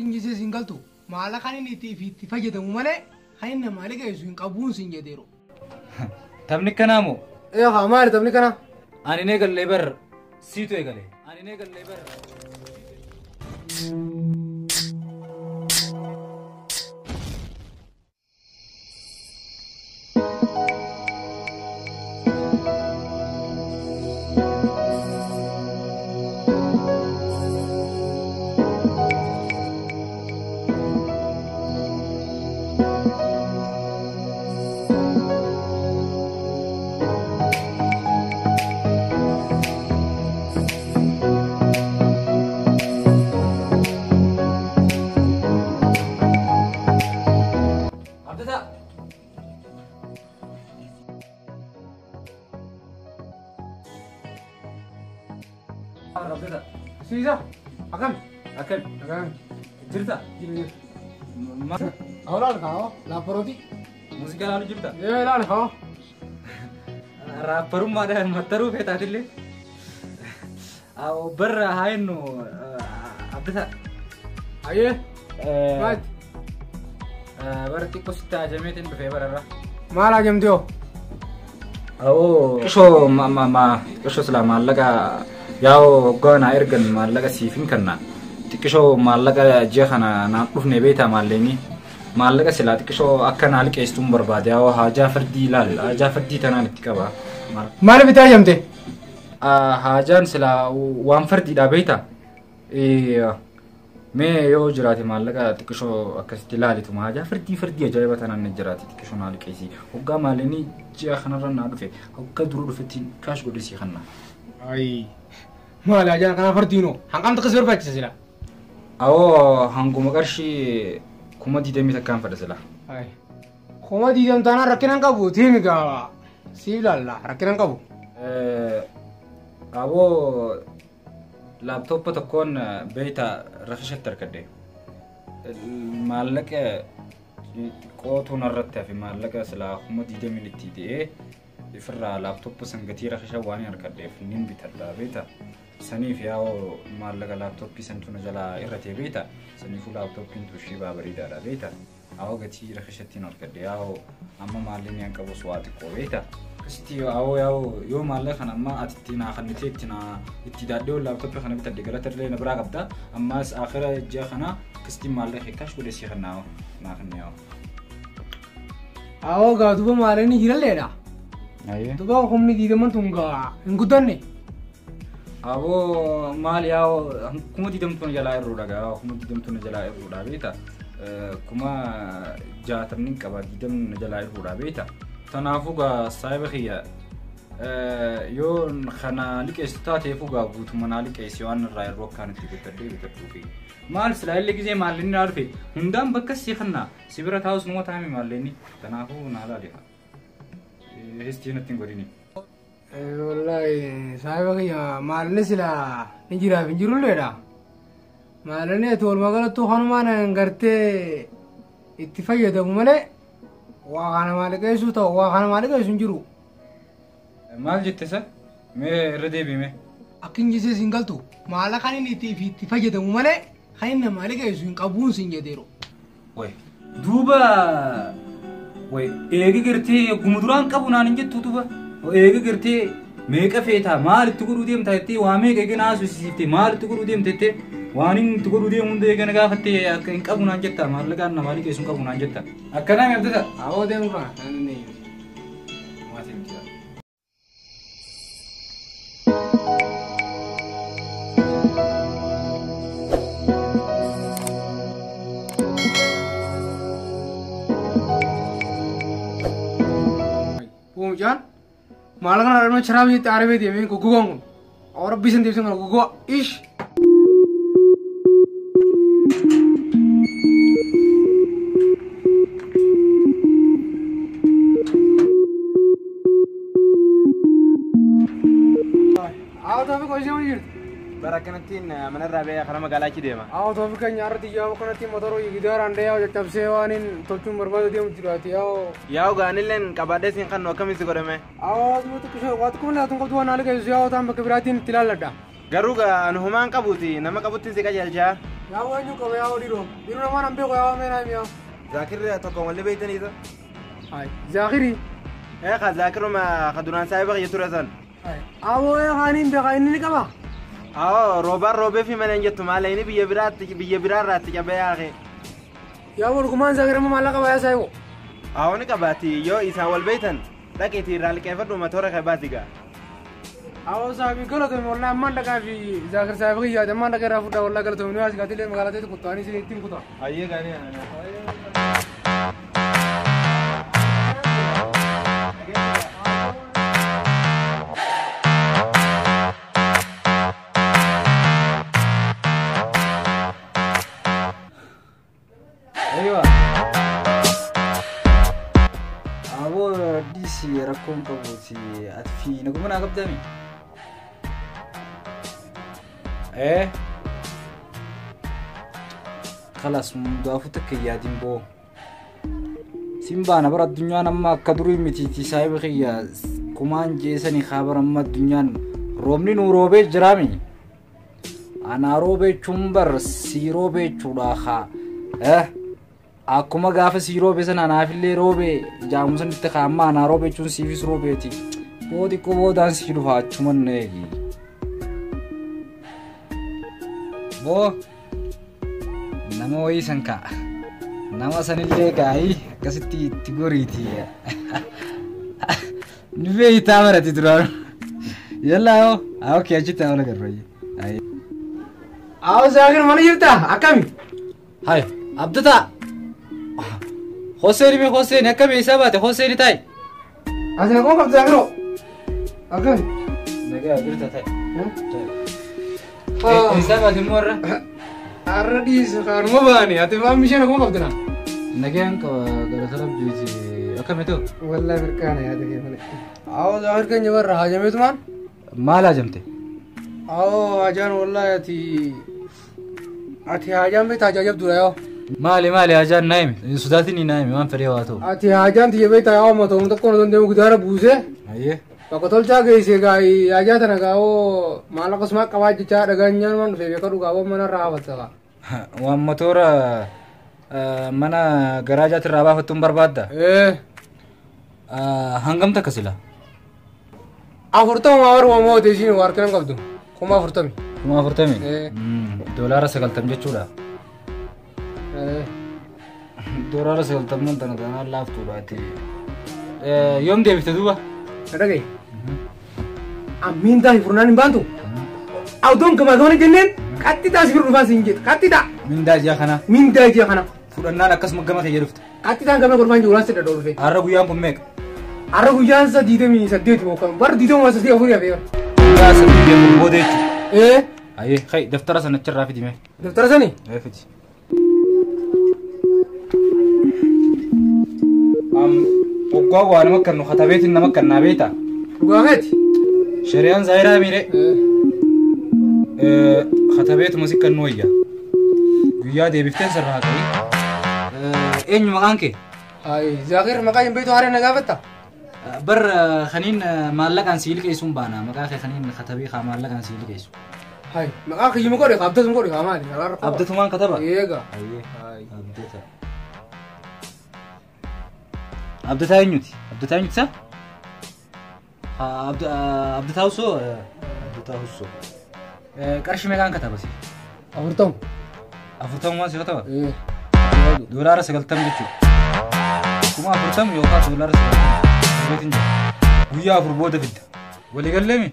Akka hin jisee siin galtu maallaqa kan inni itti fayyadamu malee kan inni namaa liqeessu hin qabuun siin jedheeru. Taphni kanaa moo? Ee haa maali taphni kanaa? Ani ne galee bar siitu eegale. Ani ne galee bar. Siisa, akkam? Akkam? Akkam? Jirta? Jiru. Awwa laal kaa laapparooti. Muuziqaa laalu jirta? Ee laal kaa. Raapparummaadhaan maxxaruu feetaatillee. Barra haa jennu Abdisaa. Ayyee. Maati? Bara xiqqoo sitti hajameetiin dhufee bararra. Maal hajamte hoo? Awoo qishoo qishoo silaa maallaqa yaa'oo hoggaa naa ergan maallaqa siifin kenna. Xiqqishoo maallaqa ji'a kana naan dhufne beektaa maalleenii. Maallaqa silaa xiqqishoo akka naa liqeessituun barbaade yaa'oo haajaa fardii ilaal haajaa fardii tanaan itti qaba. Maal bitaa hajamte? Haajaan silaa waan fardiidhaa beektaa? Mee yoo jiraate maallaqa xiqqishoo akkasitti ilaalituma haajaa fardii fardii ajaa'iba tanaan ni jiraate xiqqishoo naa liqeessi. Hoggaa maalleenii ji'a kanarra naa dhufe hoggaa dura dhufetti kaash godhesii kanna. Ayi. Maali haajaan kana fardiinoo hanqamtu akkas barbaachisa silaa? Awoo hanguma qarshii 21,000 fedha silaa. Ayi. 20,000 taanaan rakkina hin qabu tiimi gaa siif ilaalla rakkina hin qabu. Aboo laaptooppa tokkoon beektaa rakishatti argadhe. Maallaqa xiqqootu narratti hafe maallaqa silaa 20,000 itti ta'ee ifirraa laaptooppa san gatii rakisha waan hin argadheef nin bitadha beektaa. Saniif yaa'oo maallaqa laaptooppii santu na jalaa irratee beektaa. Saniifuu laaptooppiin tushii bareedaadha beektaa. Awoo gatii rakishatti hin argadhe yaa'oo amma maallaqni an qabus waa xiqqoo beektaa. Akkasitti awoo yaa'oo yoo maallaqa kana amma ati itti naa kennitee itti naa itti daadhee laaptooppii kana bitadhe galata illee na biraa qabda. Ammas akhira ji'a kana akkasitti maallaqa kaash godhee sii kennaa naa kenne yaa'oo. Awoo gaa duuba maallaqni jiralleedha. Duuba 20,000 tun gaa hin guddanne. Aboo maal yaa'oo 20,000 na jalaa irruudha gaa 20,000 na jalaa irruudha beektaa. 60,000 qaba 20 na jalaa irruudha beektaa. Kanaafuu gaa saayiba kiyya yoo kana liqeessu taateefuu gaa guutuma naa liqeessi waan irraa yeroo akkaan itti guddadhee bitadhuufi. Maal silaa illee gizee maalleenni naa dhufe hundaan bakka si kannaa si bira taa'us numa taa'ame maalleenni kanaafuu naa laali. Histii natti hin godhini. Wallaahi saayiba kiyya maalli silaa ni jiraaf hin jirulleedha. Maalli ati walumaa galattuu kanumaan gartee itti fayyadamu malee waa kana maallaqeessuu ta'u waa kana maallaqeessu hin jiru. Maal jette isa? Mee irra deebiime. Akka hin jisee siin galtu maallaqa kan inni itti fayyadamu malee kan inni namaa liqeessu hin qabuun siin jedheeru. Wayi duuba wayi eegi gartee gumuduraan qabu naan hin jettu duuba eegi gartee meeqa feetaa maal itti godhuu deemtaa jettee waa meeqa eegana haasofsiiftee maal itti godhuu deemte jettee waan inni itti godhuu deemu hunda eegana gaafattee akka hin qabu naan jetta maallaqaan namaa liqeessu hin qabu naan jetta. Akkanaa meeqtata? Awoo deemu kana kan inni. Maatii miti. Mucaan maallaqa kana argannoo sharaaba jettee aaree deemee goggogaan kun awwaara bisan deemsan kana goggogaa ish. Awwa toofi qoysee wani jirti. Bara akkanattiin manarraa ba'ee karaa magaalaa achi deema. Awwa toofi keenya irratti yaa'u kanatti motoroo gidaaraan deeyaa caccabsee waan hin tolchuun barbaadu deemu jiraati yaa'u. Yaa'u gaanilleen qabaadhee siin kannu akkamitti godhame? Awwa xiqqoo waa xiqqoo laatuun qabdu waan haala keessu yaa'u ta'an bakka biraatiin itti ilaalladha. Garuu gaa anu humaan qabuuti nama qabutti si qajeelchaa. Yaa eenyu qaba yaa dhiiroo? Dhiiroo namaan an beeku yaa meenaa mi'a. Zaakirri tokko mallee beeytanii isa? Hai. Zaakiri. Ee ka Zaakiruma ka duraan saahiba kiyya ture san. Hai. Awoo ee kaaniin beeka inni ni qaba. Awoo roobaan roobee fi mana hin jettu maal inni biyya biraatti biyya biraarraatti cabee yaaqe. Yaa walgumaan Zaakir amma maallaqa qaba yaa saahibo. Awoo ni qabaati yoo isaan wal beeytan dhaqiitii irraa liqeeffadhu matoora kee baasi gaa. Awoo saahibi galatoomi wallahi ammaan dhaqaa fi Zaakir saahiba kiyyaati ammaan dhaqee irraa fudhaa wallahi galatoomi nu as gaatilee magaalaa ta'etti kuttaanii isin ittiin kutaa. Ayyee gaarii. Aywa. Aboo dhiisi rakkoon qabuuti. Ati fi naguma naa qabdami? Ee? Khalaas hundaafuu takka hin yaadin boo. Sin baana bara addunyaan amma akka durii mitiiti saahiba kiyya kumaan jeesanii haa bara amma addunyaan roobni nuu roobee jiraami. Anaa roobee jechuun bar sii roobee jechuudha haa. Akkuma gaafa sii roobe sana anaafillee roobe jaamusan itti kaa'amma anaa roobe jechuun siifis roobeeti. Boo xiqqoo boodaan sii dhufa achuman na eegi. Boo nama wayii san ka'a. Nama sanillee kaa'ii akkasitti itti goriiti. Ni beeytaa barati duraan. Yallaa yoo. Okay achitti haa wal agarru. Awoo Zaakir mana jirtaa? Akkami? Hai Abdataa. Hoseen mi Hoseen akkami isaa baate Hoseen taa'i. Asina koo qabdu Zaakiroo? Akkami? Nagaa jirta taa'i. Isaa baate immoo har'a? Har'a dhiisi kaanuma baane ati waan bisheen akkuma qabdu naa. Nagaan qaba galata rabbiiti akkami ta'u? Wallahi mirkaana yaada kee malee. Awoo Zaakir keenya barra haajameetumaan? Maal haajamte? Awoo haajaan wallahi ati haajaan beektaa haajaa jabduudha yoo. Maali maali haajaan naa himi hin sodaatin naa himi waan fedhee waa ta'u. Ati haajaan tiyya beektaa yaa uummata uummata tokkoon osoo hin deemu gidaara buusee. Ayyee. Bakka tolchaa geesse gaa haajaa tana gaa hoo maallaqa sumaa qabaa jechaa dhaganyaan waan dhufee beeka dhugaa hoo mana irraa hafatta gaa. Waan motora mana garaajaatti irraa baafattuun barbaadda? Ee. Hangam takka sila? 40 warra moote ishiin waa harkaan qabdu. 40,000. 40,000? Ee. $90 jechuudha. Ee. $90 tana tanaan laaftuudha ati. Yoom deebifte duuba? Dhaga'i. Ammiin taasi furnaan hin baantu. Awdoon gamaa gamana jenneen qaxxitaa si bira dhufaa siin jedhe qaxxitaa. Mindaa ji'a kana. Mindaa ji'a kana. Fudhannaan akkasuma gama kiyya dhufte. Qaxxitaan gama golfaan jiru si dhadhoo dhufe. Har'a guyyaan kun meeqa? Har'a guyyaan isa 28 moo kan bara 23 afurii hafee. Guyyaa sadii deemuun booda jechuudha. Ee. Ayyee kai daftara sana achirraa fidi mee. Daftara sani? Ee fidi. Waggaa waa nama kan nu katabeetiin nama kan naa beektaa? Dhugaa keeti? Shari'aan zaayiraa miire. Katabeetuma si kan nu wayya. Guyyaa deebifteen sirraa qabi. Eenyu maqaan kee? Hai Zaakir maqaa hin beektu haree na gaafatta? Bar kaniin maallaqaan sii liqeessuun baana maqaa kee kaniin katabee kaa maallaqaan sii liqeessu. Hai maqaa kiyyuma godhe abdatuma godhe kaa maali? Abdatumaan kataba? Eega. Ayyee. Abdata. Abdataa eenyuti? Abdataa eenyuti isa? Abdataa Husoo? Abdataa Husoo. Qarshii meeqaan kataba si? 40. 40 si kataba? Ee. $90 jechuudha. 40,000 yookaan $90. Beetin jira. Guyyaa 4 booda fidda. Walii galleemi?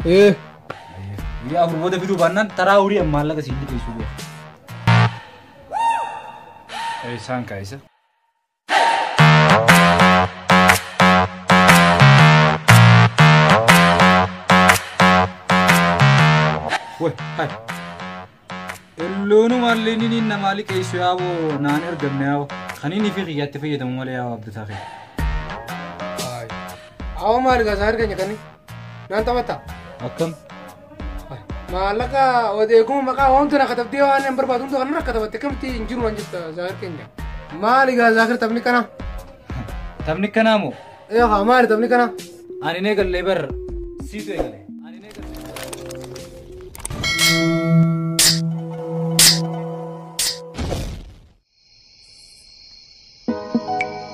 Ee. Guyyaa 4 booda fiduu baannaan taraa horii maallaqa siin liqeessuu beeku. Isaan kaayisa. Woi, hai. Elloonu maallee inni namaa liqeessu yaaboo naan ergamne yaaboo. Kan inni fi qiyyaatti fayyadamu malee yaaboo abdataa kee. Awoo maali gaa Zaakir keenya kanni? Naan taphatta? Akkam? Maallaqa odeeguma maqaa wanti na katabdee waan hin barbaadu hunda kanarra katabatte akkamitti hin jiru waan jirta Zaakir keenya. Maali gaa Zaakir taphni kana? Taphni kanaa moo? Ee haa maali taphni kana? Ani ne galee bar siitu eegale. Ani ne galee. Thank you.